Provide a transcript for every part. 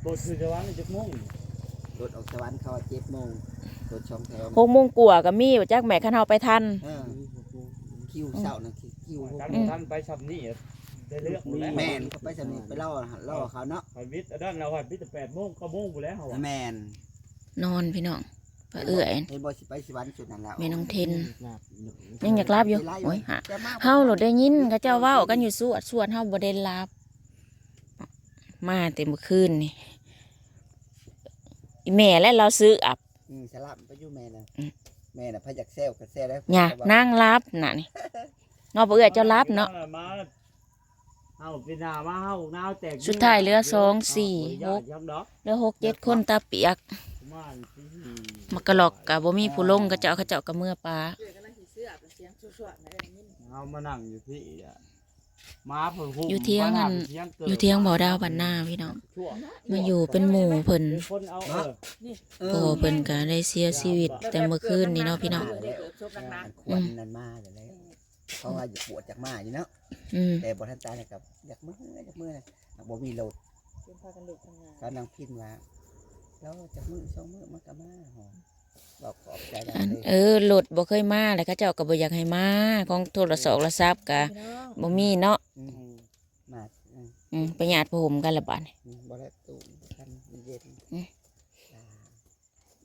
ລົດຂຶ້ນສະຫວັນຈັກໂມງ? ລົດອອກສະຫວັນເຂົາເຈັດໂມງ ລົດສອງແຖວ ຫົກໂມງກວ່າກໍມີ ບໍ່ຈັກແມ່ ຄັນເຮົາໄປທັນ. ເອີ ຄິວເຊົ້ານະ ຄິວຫົກ ທັນ ອືມ ບໍ່ທັນໄປຊ່ຳນີ້ ໄດ້ເລືອກໝົດແລ້ວ. ແມ່ນ ເຂົາໄປຊ່ຳນີ້ ໄປລໍ ລໍເຂົາເນາະ. ໄປວິດອັນນັ້ນແລ້ວ ໄປວິດແຕ່ແປດໂມງ ເກົ້າໂມງພຸ້ນແລ້ວ. ແມ່ນ ນອນພີ່ນ້ອງ ປາເອື້ອຍ ເຫັນບໍ່ ຊິໄປສະຫວັນຊຸດນັ້ນແລ້ວ ແມ່ນ້ອງເທັນ ຍັງຢາກຫຼັບຢູ່. ໂອ້ຍ ເຮົາໂລດໄດ້ຍິນເຂົາເຈົ້າເວົ້າກັນຢູ່ສວດ ສວດ ເຮົາບໍ່ໄດ້ຫຼັບ ມາແຕ່ມື້ຄືນນີ້ ອີແມ່ແຫຼະລາວຊື້ອັບ ອືມ ສະຫຼັບໄປຢູ່ແມ່ນະ ອືມ ແມ່ນະ ໃຜຢາກແຊວກໍແຊວໄດ້ ຍາ ນາງຫຼັບນະນີ້ ເນາະ ບໍ່ເອື້ອຍ ເຈົ້າຫຼັບເນາະ. ເຮົາປີໜ້າມາເຮົາໜາວແຕກ ສຸດທ້າຍເຫຼືອສອງ ສີ່ ຫົກ ເຫຼືອຫົກເຈັດຄົນຕາປຽກ ມາກະຫຼອກກະບໍ່ມີຜູ້ລົງ ເຂົາເຈົ້າ ເຂົາເຈົ້າກະເມືອປ່າ. ເຮົາມານັ່ງຢູ່ພີ້ ໝາເພິ່ນຫຸ້ມ ຢູ່ທຽງອັນ ຢູ່ທຽງບໍ່ດາວບ້ານນາພີ່ນ້ອງ ມາຢູ່ເປັນໝູ່ເພິ່ນ ເອີ ພໍ່ເພິ່ນກະໄດ້ເສຍຊີວິດແຕ່ມື້ຄືນນີ້ເນາະພີ່ນ້ອງ. ອັນຂວັນນັ້ນມາແລ້ວ ເພາະວ່າຢາກບວດຢາກມາຢູ່ເນາະ ອືມ ແຕ່ບໍ່ທັນຕາຍກໍຢາກເມືອ ຢາກເມືອ ບໍ່ມີລົດ ເປັນພາກັນລຸກທຳງານ. ເຂົານາງພິມວ່າ ລໍຈັກມື້ສອງມື້ມັນກໍມາ ເວົ້າຂອບໃຈນຳ. ອັນ ເອີ ລົດບໍ່ເຄີຍມາ ແລ້ວເຂົາເຈົ້າກໍບໍ່ຢາກໃຫ້ມາ ຂອງໂທລະສອກລະສັບກໍບໍ່ມີເນາະ ອືມ ມາ ອືມ ອືມ ໄປຍາດຜ້າຫົ່ມກັນລະບາດນີ້ ອືມ ບໍ່ໄດ້ຕູ້ກັນເຢັນ ອືມ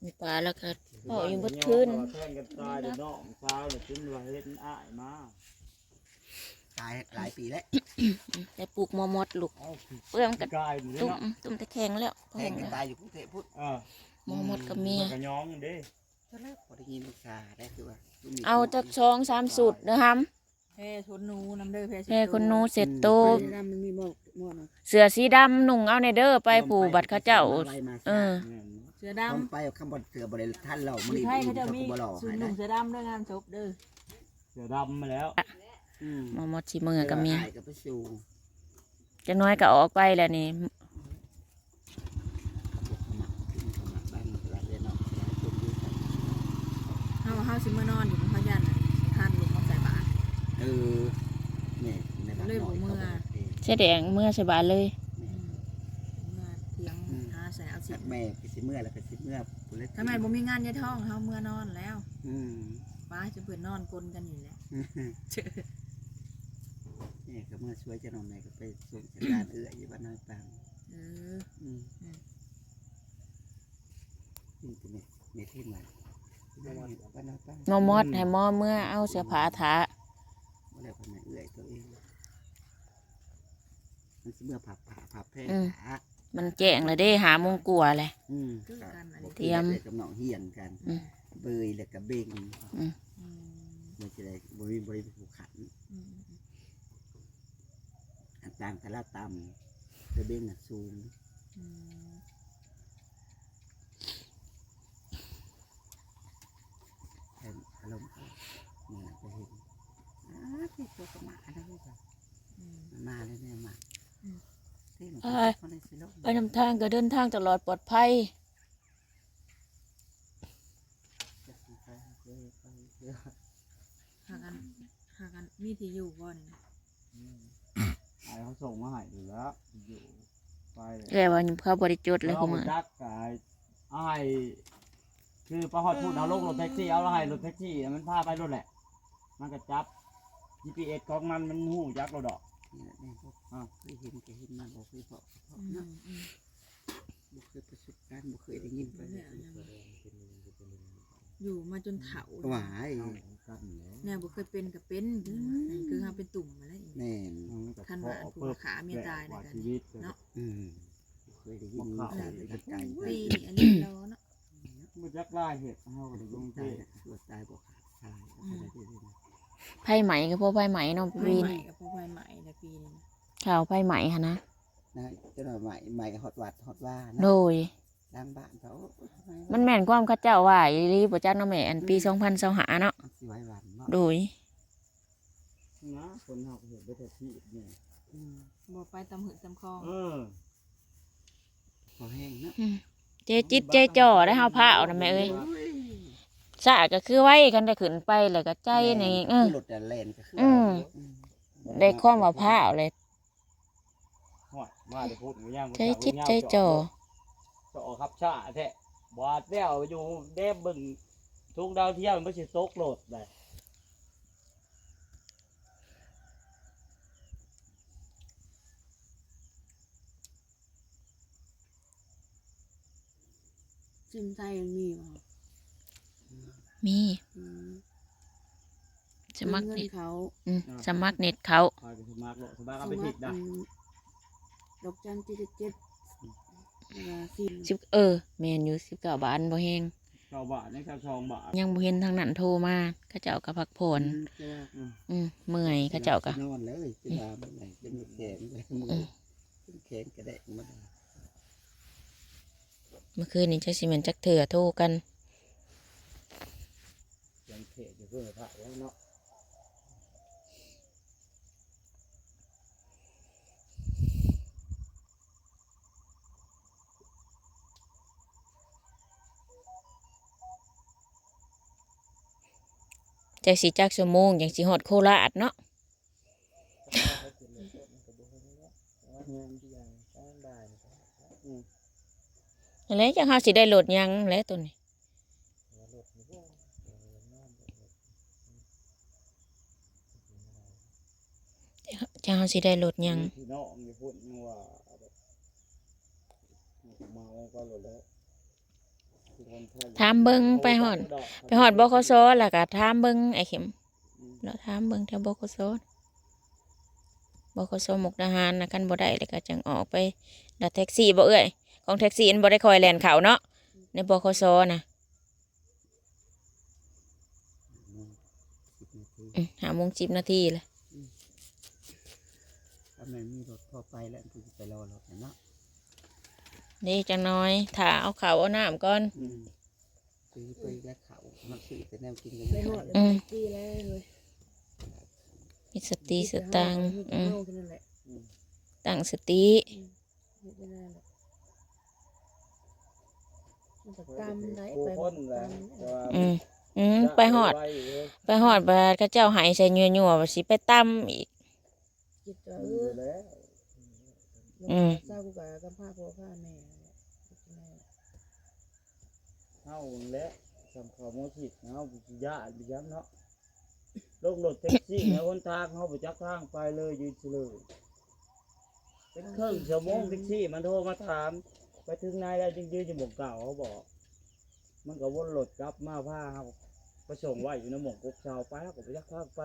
ມີປາແລ້ວກໍເວົ້າຢູ່ເບິດຄືນ ແທງກັນຕາຍເດ້ນ້ອງສາວນີ້ ຈົນວ່າເຫັນອ້າຍມາ ຕາຍຫຼາຍປີແລ້ວ ໄດ້ປູກມໍ່ມອດລູກ ເປືອງກັນ ຕຸ້ມ ຕຸ້ມແຕ່ແຂງແລ້ວ ແທງກັນຕາຍຢູ່ກຸງເທບພຸ້ນ ເອີ ມໍ່ມອດກໍມີ ກະຍອງເດ້ ພໍໄດ້ຍິນສາໄດ້ຄືວ່າ ເອົາຈັກສອງສາມຊຸດເດີຫຳ ແພຂົນໜູນຳເດີ ແພຂົນໜູເຊັດໂຕ ອືມ ເສື້ອສີດຳນຸ່ງເອົາແດ່ເດີ ໄປຜູ້ບັດເຂົາເຈົ້າ ເອີ ເສື້ອດຳ ໄປຄຳບໍ່ເສື້ອບໍ່ໄດ້ທັນແລ້ວ ມື້ນີ້ໄທເຂົາເຈົ້າມີຊຸດນຸ່ງເສື້ອດຳເດີ ງານສົບເດີ ເສື້ອດຳມາແລ້ວ ອືມ ໝໍໝົດຊິເມືອກໍມີ ເອີ ອ້າຍກໍໄປສູ່ ຈັກໜ້ອຍກໍອອກໄປແລ້ວນີ້ ເຮົາ ເຮົາຊິເມືອນອນຢູ່ ເຮົາຢ້ານອັນ ທ່ານລົງມາໃສ່ບາດ ເອີ ແມ່ນ ໃນບ້ານ ເລີຍບໍ່ເມືອ ເສຍແດງເມືອໃສ່ບາດເລີຍ ອືມ ເມືອຖຽງ ອືມ ຫາໃສ່ເອົາສິ ແມ່ກໍຊິເມືອ ແລ້ວກໍຊິເມືອ ຖ້າແມ່ນບໍ່ມີງານຍາຍທອງ ເຮົາເມືອນອນແລ້ວ ອືມ ປ້າຈະເພິ່ນນອນກົນກັນນີ້ແຫຼະ ແມ່ກໍເມືອຊ່ວຍເຈົ້ານ້ອງ ແມ່ກໍໄປສົ່ງສັນດານເອື້ອຍຢູ່ບ້ານນ້ອຍປາງ ເອີ ອືມ ອືມ ແມ່ ແມ່ເທດມາ ບ້ານນ້ອຍປາງ ໝໍໝົດ ໃຫ້ໝໍເມືອເອົາເສື້ອຜ້າຖ້າ ບໍ່ແລ້ວກໍແມ່ເອື້ອຍຕົວເອງ ມັນຊິເມືອພັບຜ້າພັບແພ ອືມ ຖ້າ ມັນແຈ້ງແລ້ວເດ້ ຫ້າໂມງກວ່າແລ້ວ ອືມ ຄືກັນ ຕຽມ ເອື້ອຍກັບນ້ອງຮຽນກັນ ອືມ ເບີຍແລ້ວກໍເບັງ ອືມ ອືມ ມັນຊິໄດ້ບໍ່ມີ ບໍ່ໄດ້ຜູ້ຂັນ ອືມ ອັນຕ່າງກະລາຕ່ຳ ແຕ່ເບັງນະສູງ ອືມ ແມ່ນອາລົມ ນີ້ນະໄປເຫັນ ອ້າ ທີ່ຕົວກະໝານະ ອືມ ມາແລ້ວແມ່ມາ ອືມ ໄປນຳທາງກໍເດີນທາງຕະຫຼອດປອດໄພ. ຫາກັນ ຫາກັນມີທີ່ຢູ່ບໍ່ນີ້ນະ? ອືມ ອ້າຍເຂົາສົ່ງມາໃຫ້ຢູ່ແລ້ວ ຢູ່ໄປແລ້ວ ແຕ່ວ່າເຂົາບໍ່ໄດ້ຈົດແລ້ວ ເຂົາບໍ່ຈັກ ກໍອ້າຍ ຄືໄປຮອດພຸ້ນ ເອົາລົງລົດແທັກຊີ ເອົາລະໃຫ້ລົດແທັກຊີ ມັນພາໄປໂລດແຫຼະ ມັນກໍຈັບ ຈີພີເອັສ ຂອງມັນ ມັນຮູ້ຈັກໂລດດອກ ນີ້ແຫຼະ ນີ້ ອ່າ ເຄີຍເຫັນກໍເຫັນ ມັນບໍ່ເຄີຍພໍ້ ອືມ ເນາະ ອືມ ບໍ່ເຄີຍປະສົບການ ບໍ່ເຄີຍໄດ້ຍິນໄປ ຢູ່ມາຈົນເຖົ້າ ຫວາຍ ແນວບໍ່ເຄີຍເປັນກໍເປັນ ອືມ ຄືເຮົາເປັນຕຸ່ມມາແລ້ວ ແມ່ນ ຄັນວ່າອັນຜູ້ຂ້າເມຍຕາຍນະ ເນາະ ອືມ ບໍ່ເຄີຍໄດ້ຍິນ ປີນີ້ອັນນີ້ເນາະ ບໍ່ຈັກລາຍເຮັດ ເຮົາກໍໄດ້ລົງເທດ ຕາຍບໍ່ຂາດ ຕາຍ ອືມ ໄຟໄໝ້ກໍພໍໄຟໄໝ້ເນາະ ໄຟໄໝ້ກໍພໍໄຟໄໝ້ແຫຼະປີນີ້ ຂ່າວໄຟໄໝ້ຫັ້ນນະ ນະ ຈະໄໝ້ ໄໝ້ຮອດວັດຮອດວາເນາະ ໂດຍ ຫຼັງບ້ານເຂົາ ໂອ້ຍ ມັນແມ່ນຄວາມເຂົາເຈົ້າວ່າອີ່ຫຼີບໍ່ຈັກເນາະແມ່ ອັນປີ ອືມ ສອງພັນຊາວຫ້າເນາະ ມັນຊິໄຫວຫວັ່ນເນາະ ໂດຍ ນະ ຄົນເຮົາກໍເຮັດໄປແຕ່ທີ່ນີ້ ອືມ ບໍ່ໄປຕາມຫືດຕາມຄອງ ເອີ ພໍແຮງເນາະ ອືມ ເຈຈິດເຈຈ່ອໄດ້ເຮົາພ້າວນະແມ່ເອີຍ ໂອ້ຍ ຊ້າກໍຄືໄວ ຄັນໄດ້ຂຶ້ນໄປແລ້ວກໍໃຈນີ້ ແມ່ນ ເອີ ລົດແລ່ນກໍຄື ອືມ ອືມ ໄດ້ຄວາມວ່າພ້າວເລີຍ ຮອດມາແຕ່ພຸ້ນກໍຍັງ ໃຈຈິດໃຈຈ່ອ ອອກຂັບຊ້າແທ້ ບາດແລ້ວຢູ່ແນມເບິ່ງທຸງດາວທຽມ ມັນຊິຕົກໂລດໄດ໋. ຊິມໄທມັນມີບໍ່? ມີ ອືມ ສະໝັກເນັດ ເງິນເຂົ້າ ອືມ ອ່າ ສະໝັກເນັດເຂົ້າ ຂ້ອຍກໍສະໝັກໂລດ ສະໝັກເອົາໄປຕິດນະ ອືມ ດອກຈັນເຈັດເຈັດເຈັດ ແລ້ວກໍສີ່ ສິບ ເອີ ແມ່ນຢູ່ ສິບເກົ້າບາດ ບໍ່ແຮງ ເກົ້າບາດ ຍັງຊາວສອງບາດ ຍັງບໍ່ເຫັນທາງນັ້ນໂທມາ ເຂົາເຈົ້າກໍພັກຜ່ອນ ອືມ ແຕ່ວ່າ ອືມ ເມື່ອຍ ເຂົາເຈົ້າກໍ ນອນເລີຍ ອືມ ເວລາເມື່ອຍ ເປັນແຂງ ເມື່ອຍ ອືມ ເປັນແຂງກະແດະໝົດ. ເມື່ອຄືນນີ້ຈັກຊິແມ່ນຈັກເທື່ອໂທກັນ ຍັງເທຢູ່ເພິ່ນພະແລ້ວເນາະ ຈັກຊິຈັກຊົ່ວໂມງຈັ່ງຊິຮອດໂຄລາດເນາະ. ນັ້ນແຫຼະ ຈັກເຮົາຊິໄດ້ລົດຫຍັງແຫຼະໂຕນີ້ ຈັກເຮົາຊິໄດ້ລົດຫຍັງ ພີ່ນ້ອງຢູ່ພຸ້ນຍັງວ່າແບບເມາກໍໂລດແລ້ວ. ຖາມເບິ່ງ ໄປຮອດ ໄປຮອດ ບຂສ ແລ້ວກໍຖາມເບິ່ງ ອ້າຍເຂັມ ອືມ ເນາະ ຖາມເບິ່ງແຖວ ບຂສ ບຂສ ມຸກດາຫານນະ ຄັນບໍ່ໄດ້ແລ້ວກໍຈັ່ງອອກໄປ ລັດແທັກຊີບໍ່ເອື້ອຍ? ຂອງແທັກຊີມັນບໍ່ໄດ້ຄ່ອຍແລ່ນເຂົ້າເນາະ ໃນ ບຂສ ນະ. ຫ້າໂມງສິບນາທີ ອືມ ຫ້າໂມງສິບນາທີແຫຼະ ອືມ ຖ້າແມ່ນມີລົດພໍໄປແລ້ວ ຄືຊິໄປລໍລົດນະເນາະ ເດ້ ຈັກໜ້ອຍ ຖ້າເອົາເຂົ້າເອົານ້ຳກ່ອນ ອືມ ຊື້ໄປແລ້ວເຂົ້າ ມັກຊື້ແຕ່ແນວກິນກັນ ໄປຮອດແລ້ວ ອືມ ມີສະຕິສະຕັງ ອືມ ຕັ້ງສະຕິ ອືມ ເຮັດໄດ້ແລ້ວແຫຼະ ມັນກໍຕຳໄດ້ ໄປຕຳ ອືມ ອືມ ໄປຮອດ ໄປຮອດບາດເຂົາເຈົ້າໃຫ້ໃສ່ຍົວໆ ວ່າຊິໄປຕຳອີກ ຄິດວ່າ ເອີ ອືມ ເຈົ້າກໍກຳພາພໍ່ພາແມ່ ເຮົາຫັ້ນແຫຼະ ສ່ຳເຂົ້າມໍສິດ ເຮົາຊິຢ້ານໄປຫຍັງເນາະ ລົງລົດແທັກຊີໃນຫົນທາງ ເຮົາບໍ່ຈັກທາງໄປເລີຍ ຢືນຊື່ເລີຍ ເປັນເຄິ່ງຊົ່ວໂມງ ແທັກຊີມັນໂທມາຖາມ ໄປເຖິງໃນແລ້ວ ຈຶ່ງຢືນຢູ່ໝ່ອງເກົ່າ ເຮົາບອກ ມັນກໍວົນລົດກັບມາພາເຮົາໄປສົ່ງໄວ້ຢູ່ໃນໝ່ອງກົກເຊົາ ໄປເຮົາກໍບໍ່ຈັກທາງໄປ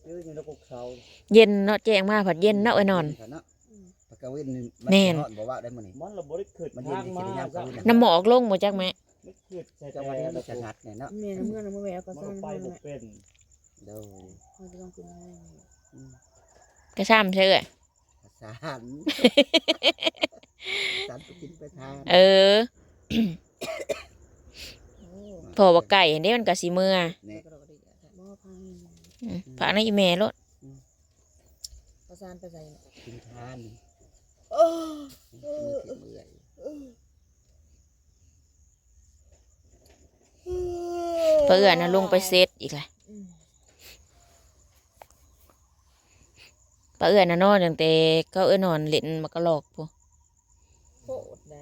ຢືນຢູ່ໃນກົກເຊົາ ເຢັນເນາະ ແຈ້ງມາພັດເຢັນເນາະ ເອີຍນອນ ເນາະ ອືມ ປາກກາເວັນນີ້ມັນ ແມ່ນ ຊິຮ້ອນບໍ່ວ່າໄດ້ມື້ນີ້ ມັນລະບໍ່ໄດ້ຂຶ້ນ ມັນເຢັນ ທາງ ນີ້ ມາ ຊິໄດ້ຍາມກາງຄືນນະ ນ້ຳໝອກລົງບໍ່ຈັກແມ່ ມັນຂຶ້ນແທ້ໆ ຈັງຫວັດນີ້ມັນຈະຫະດແນ່ເນາະ ແມ່ນ ເມືອນຳມາແວະເອົາກະສັນ ມັນໄປບໍ່ເປັນ ໂດຍ ເຮົາຈະຕ້ອງຂຶ້ນໄປ ອືມ ກະຊຳໃສ່ເອື້ອຍ ກະສັນ ກະສັນໄປກິນໄປທານ ເອີ ໂອ້ ເພາະວ່າໄກ່ຫັ້ນເດ້ ມັນກະຊິເມືອ ນີ້ ອືມ ຝາກໃນອີ່ແມ່ໂລດ ອືມ ປະສານໄປໃສ ກິນທານ ເອີ ເມື່ອຍ ປາເອື້ອນະ ລົງໄປເຊັດອີກແຫຼະ ອືມ ປາເອື້ອນະ ນອນຕັ້ງແຕ່ເກົ້າເອື້ອນອນເຫຼັ້ນໝາກກະຫຼອກພຸ້ນ ໂພດນະ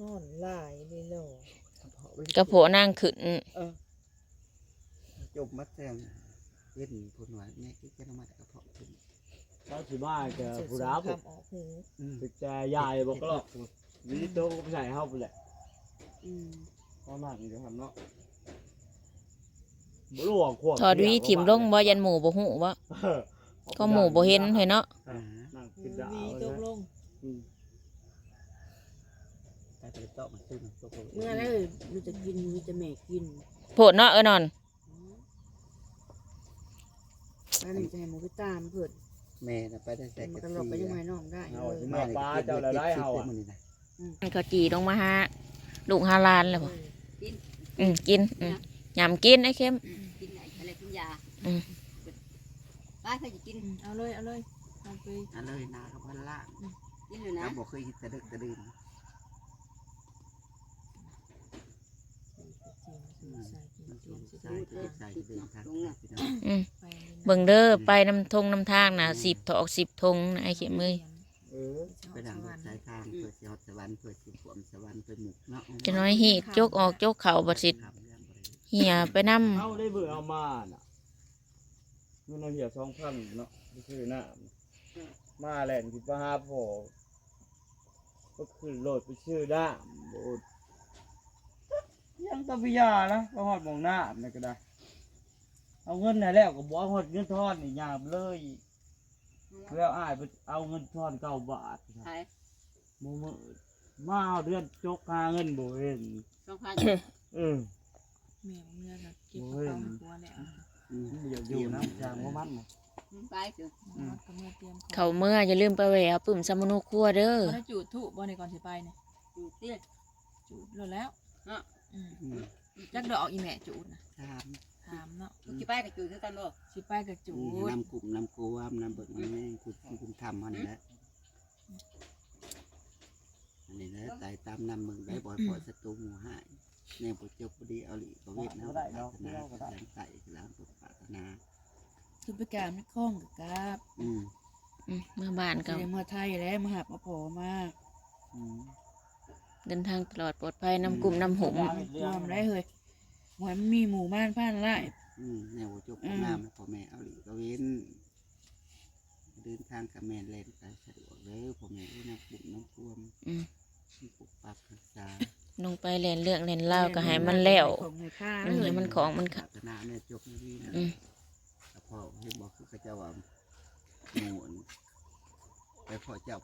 ນອນຫຼາຍເລີຍເນາະ ກະເພາະນາງຂຶ້ນ ເອີ ຈົມມາແຕ່ເວັນພຸ້ນວ່າ ແມ່ກິນແກງໜໍ່ໄມ້ກະເພາະຂຶ້ນ ເຂົາຊິມາແຕ່ຜູ້ດາວ ອືມ ແຕ່ຍາຍບໍ່ກະຫຼອກ ມີໂຕກໍໄປໃສ່ເຮົາພຸ້ນແຫຼະ ອືມ ເຮົານັ່ງຢູ່ຫັ້ນເນາະ ບໍ່ຮູ້ວ່າຂວບ ຖອດຫວີຖິ້ມລົງບໍ່ ຢ້ານໝູ່ບໍ່ຮູ້ບໍ່ ເອີ ກໍໝູ່ບໍ່ເຫັນເຮີ້ຍເນາະ ອ່າ ນັ່ງກິນດາວ ຫວີຕົກລົງ ອືມ ໄປໄປເຕາະມັນຕື່ມຕົກລົງ ເມື່ອໃດມີແຕ່ກິນ ມີແຕ່ແມ່ກິນ ໂພດເນາະ ເອີນອນ ອັນນີ້ຈະໃຫ້ໝູ່ໄປຕາມເພິ່ນ ແມ່ນະ ໄປໄດ້ໃສ ມັນກໍລອກໄປຍັງໃຫ້ນ້ອງໄດ້ ເຮົາຊິມາປາເຈົ້າລະໄດ້ເຮົາ ມື້ນີ້ນະ ອືມ ເຂົາຈີ່ລົງມາຫາລູກຫາຫຼານແລ້ວບໍ່ ເອີ ກິນ ອືມ ກິນ ອືມ ຫຍ້ຳກິນໄອ້ເຂັມ ອືມ ກິນໄອ້ ອະໄລກິນຢາ ອືມ ໄປ ໃຜຈະກິນ ອືມ ເອົາເລີຍ ເອົາເລີຍ ເອົາໄປ ເອົາເລີຍ ໜ້າກໍບໍ່ລ້າງ ອືມ ກິນຢູ່ນະ ກໍບໍ່ເຄີຍເຮັດແຕ່ເດິກແຕ່ດື່ນ ອືມ ອືມ ເບິ່ງເດີ ໄປນຳທົ່ງນຳທາງນະ ສິບຖອກສິບຖົງນະ ອ້າຍເຂັມເອີຍ ເອີ ໄປດັງລົດສາຍທາງ ເພື່ອຊິຮອດສະຫວັນ ເພື່ອຊິຂວາມສະຫວັນໄປໝຸກເນາະ. ຈະໜ້ອຍຮີດຈົກອອກຈົກເຂົ້າ ບັດຊິເຫື່ອໄປນຳ. ເຮົາໄດ້ເບິ່ງເອົາມານະ ເງິນເຮົາເຫື່ອສອງພັນເນາະ ໄປຊື້ນ້ຳ ມາແລ່ນຂຶ້ນໄປຫາພໍ່ ກໍຂຶ້ນລົດໄປຊື້ນ້ຳ ໂອ້ ຍັງຕະປະຍານະ ໄປຮອດໝ່ອງນ້ຳນັ້ນກໍໄດ້ ເອົາເງິນໃຫ້ແລ້ວກໍບໍ່ເອົາຮອດເງິນທອນນີ້ ຍາມເລີຍ. ແລ້ວອ້າຍໄປເອົາເງິນທອນເກົ້າບາດ ໃຜ? ມື້ມື້ມາເດືອນຈົກຫາເງິນບໍ່ເຫັນ ສອງພັນ ເອີ ແມ່ເມືອກໍເກັບກະເປົາໃຫ້ຜົວແລ້ວ ອືມ ບໍ່ຢາກຢູ່ນຳ ຊ່າງບໍ່ມັນນະ ອືມ ໄປເຖາະ ອືມ ມັນກໍເມືອຕຽມຂອງ ເຂົ້າເມືອຢ່າລືມໄປແຫວະເອົາປຶ້ມຊຳມະໂນຄົວເດີ. ບໍ່ໄດ້ຈູດທູບບໍ່ ໃນກ່ອນຊິໄປນີ້? ຈູດຕິ ຈູດໂລດແລ້ວເນາະ ອືມ ອືມ ຈັກດອກອີແມ່ຈູດນະ? ສາມ ສາມເນາະ ອືມ ຊິໄປກໍຈູດຄືກັນບໍ່? ຊິໄປກໍຈູດ ອືມ ນຳກຸ້ມນຳກວມ ນຳເບິ່ງນຳແຍງ ຄຸນ ຄຸນທຳເຮົານີ້ແຫຼະ ອັນນີ້ແຫຼະ ໄຕ່ຕາມນຳເບິ່ງໄດ້ ບໍ່ໃຫ້ພໍ້ສັດຕູໝູ່ຮ້າຍ ແນວບໍ່ຈົບບໍ່ດີ ເອົາຫຼີກເອົາເວັນ ເຮົາກໍປາດຖະໜາ ຫຍັງໄຕ່ຄືເຮົາກໍປາດຖະໜາ ຄືໄປກາບໃນຄອງກໍກາບ ອືມ ອືມ ເມືອບ້ານກໍ ຊິໄດ້ເມືອໄທແຫຼະ ມາຮັບເອົາພໍ່ມາ ອືມ ເດີນທາງຕະຫຼອດປອດໄພ ນຳກຸ້ມນຳຫຸ້ມ ອືມ ກວມໄດ້ເຮີ້ຍ ບໍ່ໃຫ້ມັນມີໝູ່ມານພານຫຼາຍ ອືມ ແນວບໍ່ຈົບບໍ່ງາມ ອືມ ໃຫ້ພໍ່ແມ່ເອົາຫຼີກເອົາເວັນ ເດີນທາງກໍແມ່ນແລ່ນໄປສະດວກເດີພໍ່ແມ່ເອີຍ ນຳກຸ້ມນຳກວມ ອືມ ປົກປັກຮັກສາ ລົງໄປແລ່ນເລື່ອງແລ່ນລາວກໍໃຫ້ມັນແລ້ວ ອືມ ໃຫ້ມັນຂອງມັນຂະ ປາດຖະໜາແມ່ຈົບນີ້ນະ ອືມ ແຕ່ພໍ່ເຫັນບໍ່ ຄືເຂົາເຈົ້າວ່າ ໝູ່ໄປພໍ້ເຈົ້າ